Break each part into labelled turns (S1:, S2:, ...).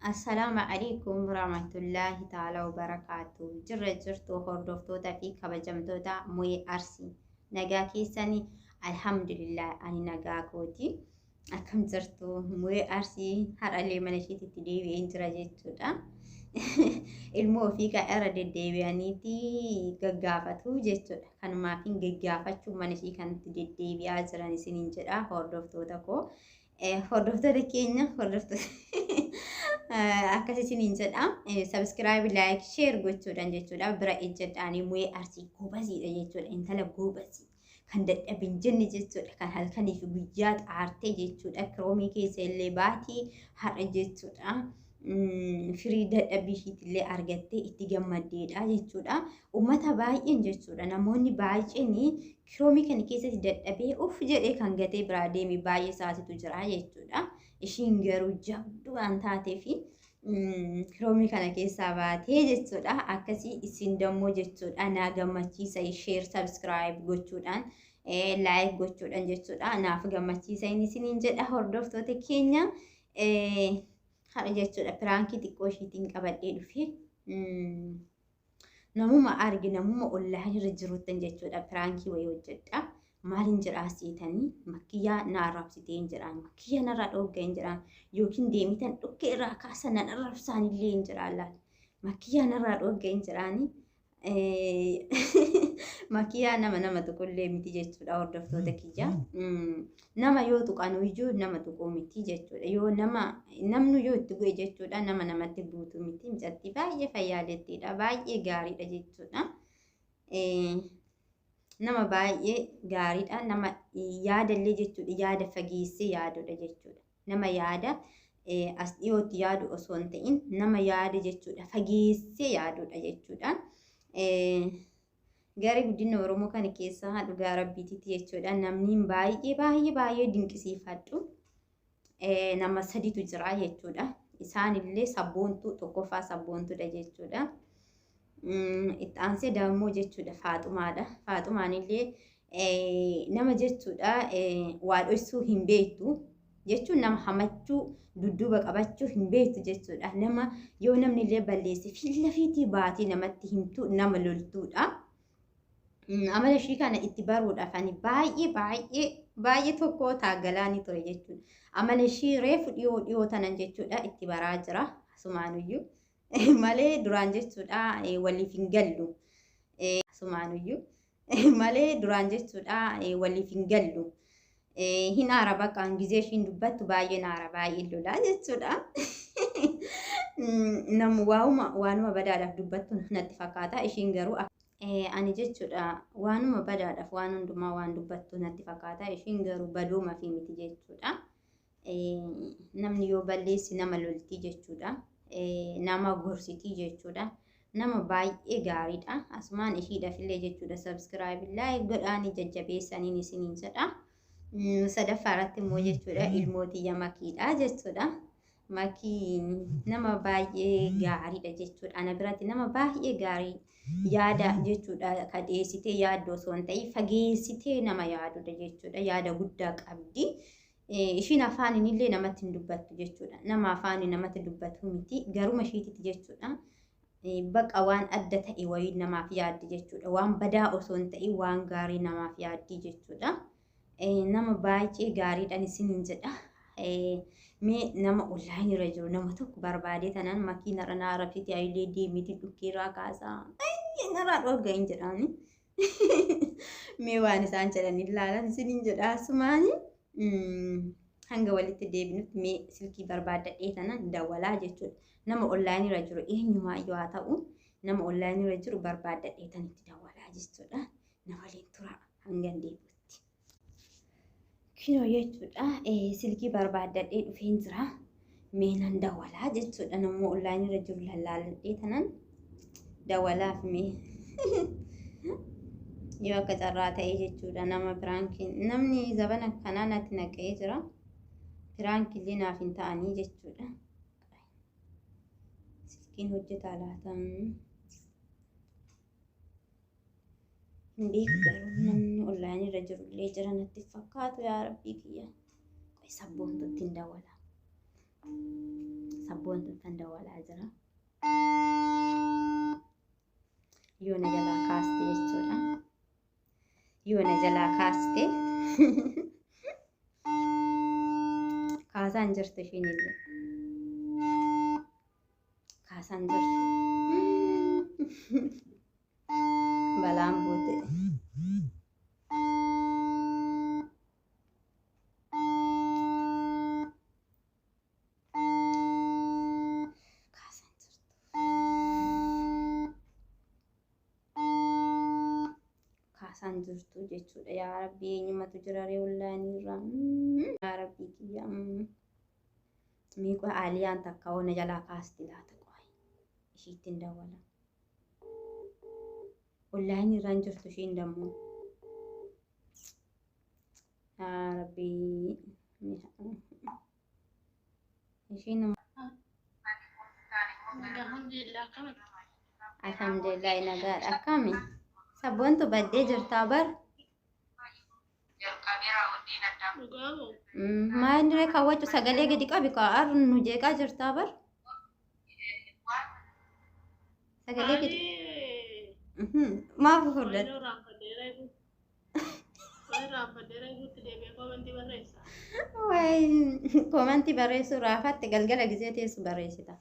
S1: Assalaamu alaikum warahmatullaahi ta'ala wabarakaatu. Jirra jirtu hordoftoota fi kabajamtoota Mu'ee Arsii. Nagaa keessanii? Alhamdulillah, ani nagaa kooti. Akkam jirtu Mu'ee Arsii? Har'allee mana isheetitti deebi'een jira jechuudha. Ilmoo ofii kan irra deddeebi'aniiti gaggaafatu jechuudha. Kanumaaf hin gaggaafachuu mana ishii kanatti deddeebi'aa jiran isiniin jedha hordoftoota koo. Hordoftoota keenya, hordoftoota akkas isiniin jedha. Subscribe, like, share gochuudhaan jechuudha. Bira ejjedhaanii Mu'ee Arsii gobaziidha jechuudha. Intala gobazii. Kan dadhabin jenne jechuudha. Kan halkanii fi guyyaa xaartee jechuudha. Kiroomii keessa illee baatii har'a jechuudha. Firii dadhabbii ishiitillee argattee itti gammaddeedha jechuudha. Uummata baay'een jechuudha. Namoonni baay'een kiroomii kana keessatti dadhabee uff jedhee kan gatee biraa deeme baay'ee isaatitu jira jechuudha. Ishiin garuu jabduu waan taateef kiroomii kana keessaa baatee jechuudha. Akkasii isin dammoo jechuudha. Naa gammachiisa share, subscribe gochuudhaan, like gochuudhaan jechuudha. Naaf gammachiisa inni isiniin jedha hordoftoota keenya. Har'a jechuudha prankii xiqqoo ishiitiin qabadhee dhufe. Namuma arge, namuma ollaa irra jiruttan jechuudha prankii wayii hojjedha. Maalin jedhaa seetanii? Makiyyaa na arrabsitee hin jedhaan, makiyyaa narraa dhoogga hin jedhaan, yookiin deemitan dhukkee irraa kaasan nan arrabsaan illee hin jedhaan laata. Makiyyaa narraa dhoogga hin jedhaanii. Makiyyaa nama tuqullee miti jechuudha hordoftoota kiyya. Nama yoo tuqanu iyyuu nama tuquu miti jechuudha. Yoo nama namni yoo itti bu'e jechuudha nama namatti buutu miti. Mucattii baay'ee fayyaalettiidha. Baay'ee gaariidha jechuudha. Nama baay'ee gaariidha. Nama yaadallee jechuudha yaada fageessee yaadudha jechuudha. Nama yaada as dhiyootti yaadu osoo hin ta'in nama yaada jechuudha fageessee yaadudha jechuudha. Garee guddina Oromoo kana keessaa dhugaa rabbiititti jechuudha namni baay'ee baay'ee baay'ee dinqisiifadhu nama saditu jira jechuudha. Isaanillee sabboontuu tokkoffaa sabboontuudha jechuudha. Itti aansee dammoo jechuudha Faaxumaadha. Faaxumaanillee nama jechuudha waa dhoksuu hin beektu jechuun nama hamachuu, dudduuba qabachuu hin beektu jechuudha. Nama yoo namni illee balleesse fiillafiitii baatee namatti himtu, nama loltuudha. Amala ishii kana itti baruudhaaf ani baay'ee baay'ee baay'ee tokko taaggalaanii ture jechuudha. Amala ishii reefu dhiyoo dhiyoo tanan jechuudha itti baraa jira asumaanuyyuu. Malee duraan jechuudha waliif hin gallu. Asumaanuyyuu. Malee duraan jechuudha waliif hin gallu. Hin aara bakka gizee ishiin dubbattu baay'een aara, baay'een lolaa jechuudha. Namu waanuma waanuma badaadhaaf dubbattu natti fakkaata. Ishiin garuu ani jechuudha waanuma badaadhaaf waan hundumaa waan dubbattu natti fakkaata. Ishiin garuu badooma fi miti jechuudha. Namni yoo balleessi nama loltii jechuudha. Nama gorsitii jechuudha. Nama baay'ee gaariidha. Asumaan ishiidhaaf illee jechuudha subscribe, like godhaanii jajjabeessaniin isiniin jedha. Sadaffaa irratti immoo jechuudha ilmoo tiyya Makiidha jechuudha. Makii nama baay'ee gaariidha jechuudha. Ana biratti nama baay'ee gaarii yaada jechuudha. Ka dhiyeessitee yaaddu osoo hin ta'in fageessitee nama yaadudha jechuudha. Yaada guddaa qabdi. Ishiin afaaniin illee namatti hin dubbattu jechuudha. Nama afaaniin namatti dubbatu miti. Garuma ishiititti jechuudha. Baqa waan adda ta'e wayii namaaf yaaddi jechuudha. Waan badaa osoo hin ta'in waan gaarii namaaf yaaddi jechuudha. Nama baay'ee gaariidhaan isiniin jedha. Mee nama online irra jiru nama tokko barbaadee tanaan makiina irra naa arrabsiti ayilee deemiti dhukkeerraa kaasaa. Narraa dhorga hin jedhaani. Mee waan isaan jedhan ilaalan isiniin jedha asumaani. Hanga walitti deebinutti mee silkii barbaaddadhee tanan dawwalaa jechuudha. Nama online irra jiru eenyumaayyuu haa ta'u nama online irra jiru barbaaddadhee tanitti dawwalaa jechuudha. Na waliin tura hanga deebi'utti. Kinoo jechuudha silkii barbaaddadhee dhufeen jira. Mee nan dawwalaa jechuudha. Nama online irra jiru lallaaladhee tanan dawwalaaf mee. Yoo akka carraa ta'e jechuudha nama prankiin namni zabana kanaa natti naqee jira. Prankillee naaf hin ta'anii jechuudha. Silkiin hojjetaa laata? Hin beeku garuu namni online irra jiru illee jira natti fakkaatu, yaa rabbii kiyya. Sabboontutti hin dawwala. Sabboontuuttan dawwalaa jira. Yoo na jalaa kaaste jechuudha. Yoo na jalaa kaaste. Kaasaan jirtu ishiin illee. Kaasaan jirtu. Balaan buute. Kaasaan jirtu. Kaasaan jirtu jechuudha. Yaa Rabbii, eenyumatu jira ree ollaanirra? Yaa Rabbii kiyya. Miiqoo Aaliyaan takka hoo na jalaa kaasti laata qo'ay. Ishiitti hin dawwala. Onlaayinii irra hin jirtu ishiin dammoo. Yaa Rabbii. Ishiin
S2: Alhamdulillah, akkamitti?
S1: Alhamdulillah, nagaadha. Akkami? Sabboontu baddee jirtaa bar.
S2: Dhugaa moo?
S1: Maal diree kaawwachu sagalee gadi qabi kaa arru nu jeeqaa jirtaa bar. Sagalee gadi.
S2: Ani
S1: Maaf furdatte?
S2: Waan irraanfadhee reefuutti deebi'ee koomentii barreessa.
S1: Wayi, koomentii barreessuu raafatte, galgala gizee teessu barreessita.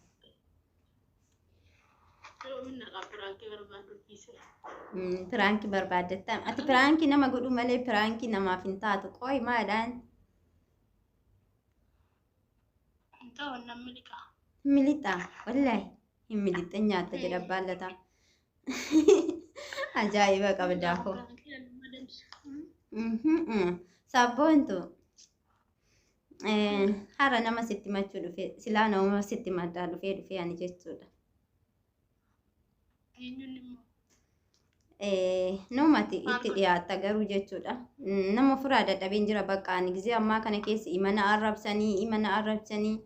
S2: Yoomin naqaa piraankii barbaadu dhiise.
S1: Piraankii barbaaddattaa? Ati piraankii nama godhu malee piraankii namaaf hin taatu. Qoy, maadhaan?
S2: Hin ta'u, namni liqaa.
S1: Milixa. Wallaahi hin milixxe, nyaatta jedha abbaan lataa. Ajaa'iba qabdaa koo.
S2: Piraankii nama deemsu.
S1: Sabboontu hara nama sitti machuu dhufe, silaa nama sitti maddaa dhufee ani jechuudha.
S2: Eenyuun immoo?
S1: Namati itti dhiyaatta garuu jechuudha. Nama furaa dadhabeen jira bakka ani gizee ammaa kana keessa imana arrabsanii imana arrabsanii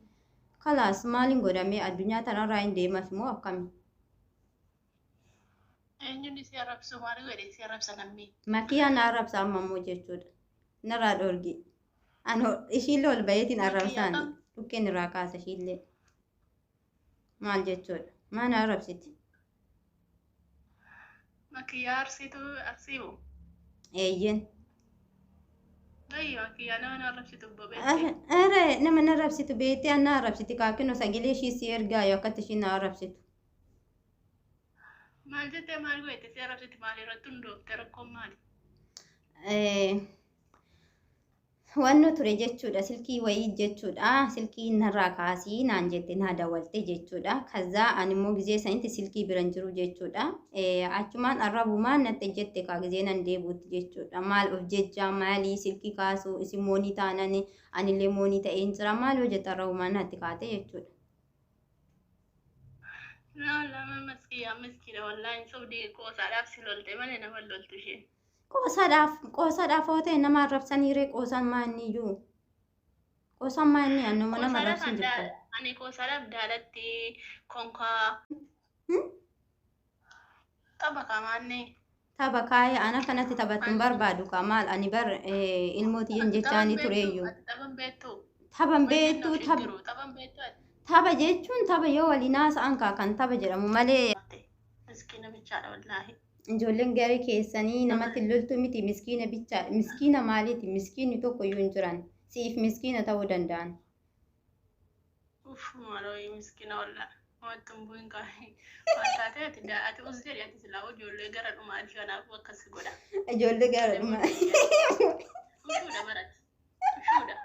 S1: kalaas maaliin godhamee addunyaa tanarraa hin deemaf moo akkami?
S2: Eenyuun si arrabsu? Maal godhe si arrabsa namni?
S1: Makiyaa na arrabsa amma immoo jechuudha. Narraa dhoorgi. Ano ishiillee ol baheetiin arrabsaan dhukkeen irraa kaasa ishiillee. Maal jechuudha? Maal na arrabsiti?
S2: Makiyyaa arsiitu arsii moo?
S1: Eeyyeen.
S2: Bayyi, makiyyaa nama na arrabsitu bobeesse.
S1: Ara nama na arrabsitu beektee ana arrabsiti kaakino sagalee ishii si ergaa yoo akkatti ishii na arrabsitu.
S2: Maal jettee, maal godhete si arrabsiti? Maal irratti hundoofte? Rakkoon maali?
S1: Wanno ture jechuudha, silkii wayii jechuudha, silkii narraa kaasii naan jette, naa dawwalte jechuudha. Kazaa ani immoo gizee sanitti silkii biran jiru jechuudha. Achumaan arrabumaan natti jette kaa gizee nan deebuutti jechuudha. Maal of jechaa, maalii silkii kaasuu, isin moonii taanani anillee moonii ta'een jira, maal yoo jette arrabumaan natti kaate jechuudha.
S2: Lama maskiyaa miskiina, wallaahi sobdii, qoosaadhaaf si lolte malee nama hin loltu isheen.
S1: Qoosaadhaaf, qoosaadhaaf hoo ta'e nama arrabsanii ree? Qoosaan maa inni iyyuu? Qoosaan maa inni annuma nama
S2: Qoosaadhaaf
S1: arrabsan jirta.
S2: Ani qoosaadhaaf daalatti konkaa tapha kamaanne.
S1: Tapha kaayee ana kanatti taphattu hin barbaadu kaa, maal ani bar ilmootiyyan jechaanii tureeyyuu.
S2: Ati taphan beektu.
S1: Taphan beektu
S2: Jiru taphan beektu ati.
S1: Tapha jechuun tapha yoo waliin haasa'an kaa kan tapha jedhamu malee.
S2: Miskiina bichaadha wallaahi.
S1: Ijoolleen garee keessanii namatti loltu miti, miskiina bichaadha. Miskiina maaliiti? Miskiinni tokko iyyuu hin jiran. Siif miskiina ta'uu danda'an.
S2: Uff, maaloo, miskiina wallaahi. Namatti hin bu'in kaa'e. Maal taatee ati ati us jedhi, ati silaa ijoollee gara dhumaati, kanaaf akkas godha.
S1: Ijoollee gara dhumaa.
S2: Ushuudha barati. Ushuudha.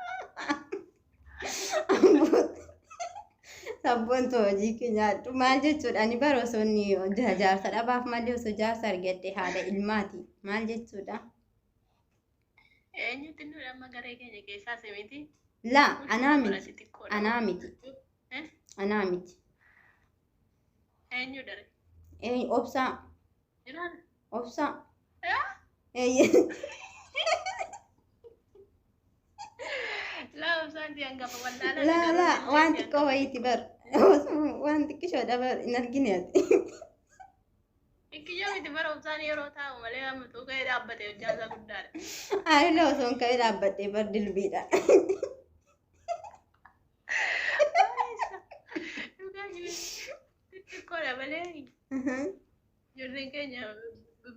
S1: Sabboontu hojii kee nyaadhu. Maal jechuudha? Ani bara osoo inni jaarsa dhabaaf malee osoo jaarsa argadhe haadha ilmaati. Maal jechuudha?
S2: Eenyutti nu amma garee keenya keessaa si miti?
S1: Laa, anaa miti. Anaa miti. Anaa miti.
S2: Eenyu dare?
S1: Obsaa.
S2: Jiraan?
S1: Obsaa.
S2: Eh?
S1: Eeyyee.
S2: Laa, obsaan si hangafa wallaalaa.
S1: Laa laa, waan xiqqoo wayiiti bar. Waan xiqqishoodha bar, hin argine ati.
S2: Xiqqiyoo miti bara, obsaan yeroo taa'u malee amma tuuqee dhaabbate hojjaa isaa guddaadha.
S1: Anillee osoo hin ka'ee dhaabbadhee bar dilbiidha.
S2: Xixiqqoodha malee ijoolleen keenya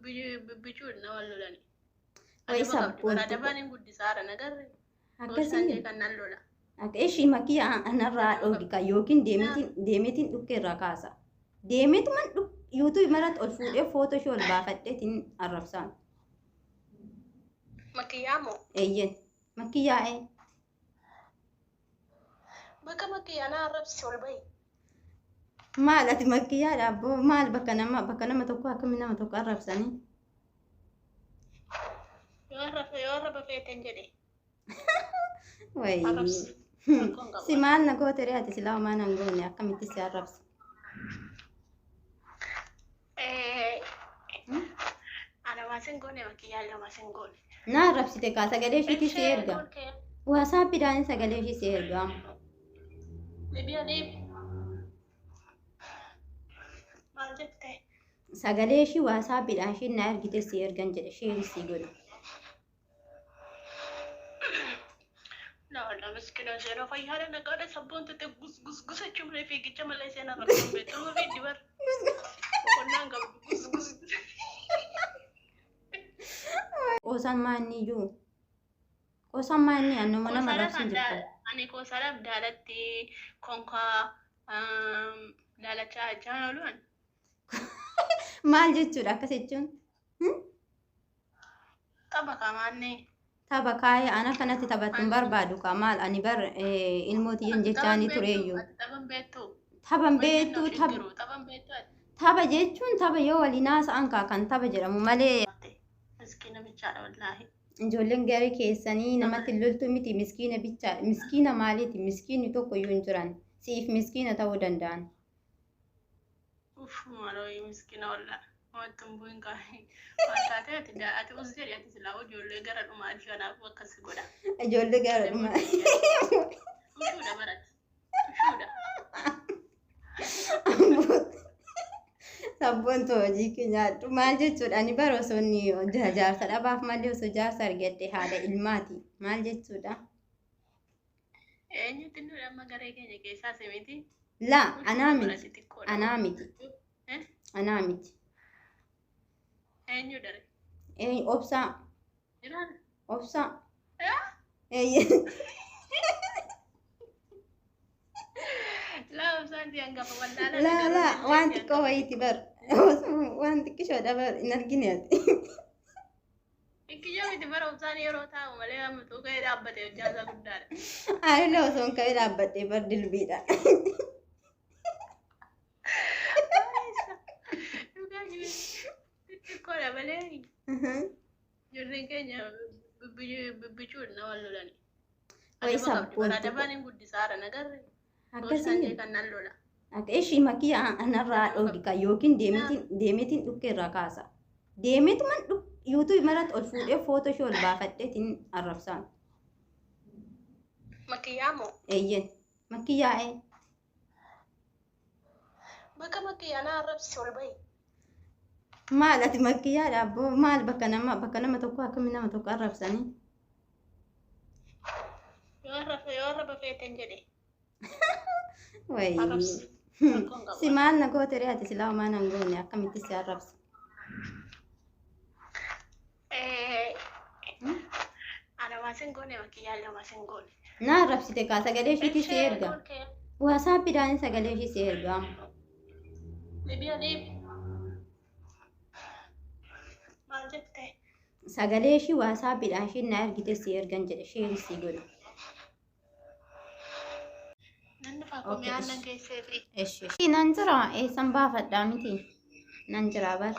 S2: bibbicuun nama lolani.
S1: Wayi
S2: Adaba qabdi. Bara
S1: sabboontu
S2: adabaan hin guddisaara nagarre. Goosaan
S1: akkasii
S2: kee kan nan lola.
S1: Akka ishii makii anarraa
S2: Adaba
S1: dhoorga
S2: qabdi.
S1: yookiin deemeetiin dhukkee irraa kaasa. Deemeetuman yuutuubii maratti ol fuudhee footoo ishee ol baafadheetiin arrabsaan.
S2: Makiyyaa moo?
S1: Eeyyen makkii yaa'ee
S2: Bakka makiyyaa na arrabsi ol bahi.
S1: maal ati makkiyyaadha abboo maal bakka nama tokko akkami nama tokko arrabsanii?
S2: Yoo arraba feeten jedhe.
S1: Wayii
S2: Arrabsi. Rakkoon qabu.
S1: Si maal na goote ree ati silaa homaa nan goone akkamitti si arrabsa?
S2: Ana waan goone makiyyaa illee waan goone.
S1: Na arrabsite kaa sagalee ishiitii si erga. Waasaappiidhaan sagalee ishii si erga.
S2: Libiya liibi. Maal jette?
S1: Sagalee ishii waasaappiidhaan ishiin na ergite si ergan jedhe sheerii si godhe.
S2: La wala miskina seenaa fayyaadha nagaadha sabboon tete gus gus gus jechuun malee fiigicha malee seenaa rakkoon beektu nama fiiddi bar. Boqonnaan qabdu gus gus.
S1: Qoosaan maanni iyyuu? Qoosaan maanni annuma nama
S2: Qoosaadhaaf
S1: arrabsin jirta.
S2: ani qoosaadhaaf daalatti konkaa daalachaa jechaan ooluun
S1: Maal jechuudha akkas jechuun?
S2: Tapha kaamaanne.
S1: Tapha kaayee ana kanatti taphattu hin barbaadu kaa maal ani bar ilmoo tiyyan jechaanii tureeyyuu.
S2: Taphan beektu.
S1: Taphan beektu tapha
S2: Taphan beektu ati.
S1: Tapha jechuun tapha yoo waliin haasa'an kaa kan tapha jedhamu malee.
S2: Miskiina bichaadha wallaahi.
S1: Ijoolleen garee keessanii namatti loltu miti miskiina bichaadha. Miskiina maaliiti? Miskiinni tokko iyyuu hin jiran. Siif miskiina ta'uu danda'an.
S2: Uff maaloo miskiina wallaahi. Wanti hin bu'in kaa'e. Waan taatee ati ati us jedhi ati silaa ijoollee gara dhumaa kanaaf akkas godha.
S1: Ijoollee gara dhumaa.
S2: Tushuudha barati. Tushuudha.
S1: Sabboontu hojii kee nyaadhu. Maal jechuudha? Ani bara osoo inni jaarsa dhabaaf malee osoo jaarsa argadhe haadha ilmaati. Maal jechuudha?
S2: Eenyutti nu amma garee keenya keessaa simiti?
S1: Laa anaa miti. Anaa miti. Anaa miti.
S2: Eenyu dare?
S1: Obsaa.
S2: Jiraan?
S1: Obsaa.
S2: Eh? Laa obsaan si hangafa wallaalaa.
S1: Laa laa waan xiqqoo wayiiti bar. Waan xiqqishoodha bar hin argine ati.
S2: Kiyyoo miti bara obsaan yeroo taa'u malee amma tuuqee dhaabbate hojjaa isaa guddaadha.
S1: Anillee osoo hin ka'ee dhaabbadhee bar dilbiidha.
S2: Dhugaa jiru xixiqqoodha malee ijoolleen keenya bibbicuun nama lolani.
S1: Wayi
S2: Adaba qabdi bara
S1: sabboontu
S2: adabaan hin guddisaara nagarre. Goosaan
S1: akkasii
S2: kee kan nan lola.
S1: Akka ishii makii anarraa dhoorga yookiin deemeetiin dhukkee irraa kaasa. Deemeetuman yuutuubii maratti ol fuudhee footoo ishee ol baafadheetiin arrabsaan.
S2: Makiyyaa moo?
S1: Eeyyen makkii yaa'ee
S2: Bakka makiyyaa na arrabsi ol bahi.
S1: Maal ati makkiyyaadha abboo maal bakka nama tokko akkami nama tokko arrabsanii?
S2: Yoo arraba feeten jedhe.
S1: Wayii
S2: Arrabsi. Rakkoon qabu.
S1: Si maal na goote ree ati silaa homaa nan goone akkamitti si arrabsa?
S2: Ana waan sin goone makiyyaa illee waan sin goone.
S1: Na arrabsite kaa sagalee ishiitii si erga. Waasaappiidhaan sagalee ishii si erga.
S2: Libiya liibi. Maal jette?
S1: Sagalee ishii waasaappiidhaan ishiin na ergite si ergan jedhe sheerii si godhe.
S2: Nan dhufaa komii aannan keesseeti.
S1: Eshi. Nan jira eessan baafadhaa miti. Nan jira bar.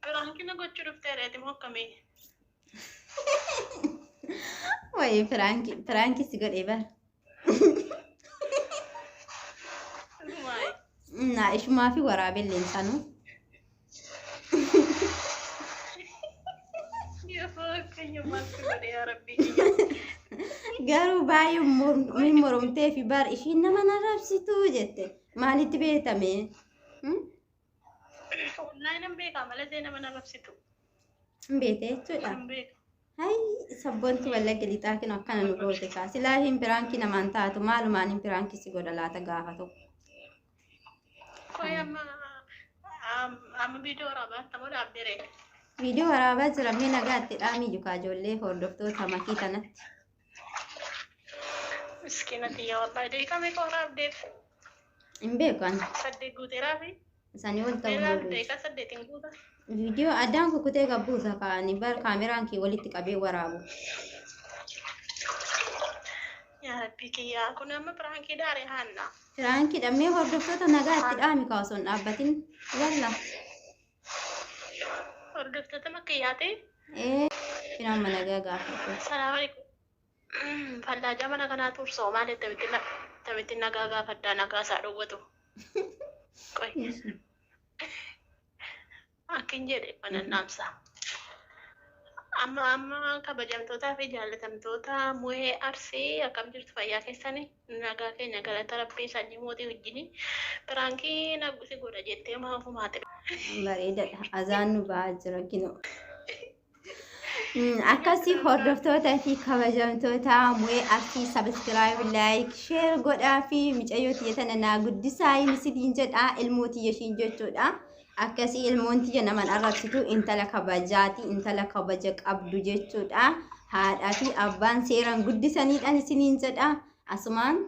S2: Piraankina gochuu dhuftee reeti moo akkamii?
S1: Wayii piraankii si godhe bar.
S2: Dhugumaay.
S1: Na ishumaa fi waraabelleen sanuu.
S2: Yoo keenya maaltu godhe yaa rabbii.
S1: Garuu baay'ee moromtee fi bar ishiin nama na rabsitu jette. Maalitti beetame?
S2: Wallaahi nan beekaa malee see nama na rabsitu.
S1: Hin beete jechuudha.
S2: Nan beeka.
S1: Hai sabboontu wallagga lixaa kinu akkana nu goote kaa. Silaa hin piraankii namaan taatu maalumaan hin piraankii si godha laata gaafa tokko.
S2: Qoy, amma viidiyoo waraabaa tamoo dhaabdere.
S1: Viidiyoo waraabaa jira. Mee nagaatti dhaamii jukaa ijoollee hordoftoota makii tanatti.
S2: Miskiina tiyya, wallahi daqiiqaa meeqa waraabdeef?
S1: Hin beeku ani.
S2: 8 guuteeraa fi
S1: Sanii ol ta'uu
S2: meeqaa
S1: hin
S2: daqiiqaa 8 guuta.
S1: Viidiyoo addaan kukkutee gabbuusa kaa'anii bar kaameraan kee walitti qabee waraabu.
S2: Yaa Rabbii kiyyaa, kun amma piraankii daare haanna.
S1: Piraankiidha. Mee hordoftoota nagaatti dhaami kaa osoo hin dhaabbatin. Yalla.
S2: Hordoftoota makkiyyaati.
S1: Ee, amma nagaa gaafadhu.
S2: Salaam alaikum. Fallaajaa mana kanaa tursoo maal tamitti nagaa gaafadhaa, nagaa isaa dhowwatu. Qoy. Akkin jedhe kanan dhaamsa. Amma kabajamtootaa fi jaallatamtoota mu'ee Arsii, akkam jirtu? Fayyaa keessanii? Nagaa keenya, galata Rabbii. Sanyii mootii wajjini piraankii nagusi godha jettee maafumaate.
S1: Bareedaadha. Azaan nu ba'aa jira kino. Akkasii hordoftoota fi kabajamtoota mu'ee Arsii, subscribe, like, share godhaa fi mucayyoo tiyya tana naa guddisaa isiniin jedha, ilmoo tiyya ishiin jechuudha. Akkasii ilmoon tiyya naman arrabsitu, intala kabajaati, intala kabaja qabdu jechuudha. Haadhaa fi abbaan seeraan guddisaniidhaan isiniin jedha. Asumaan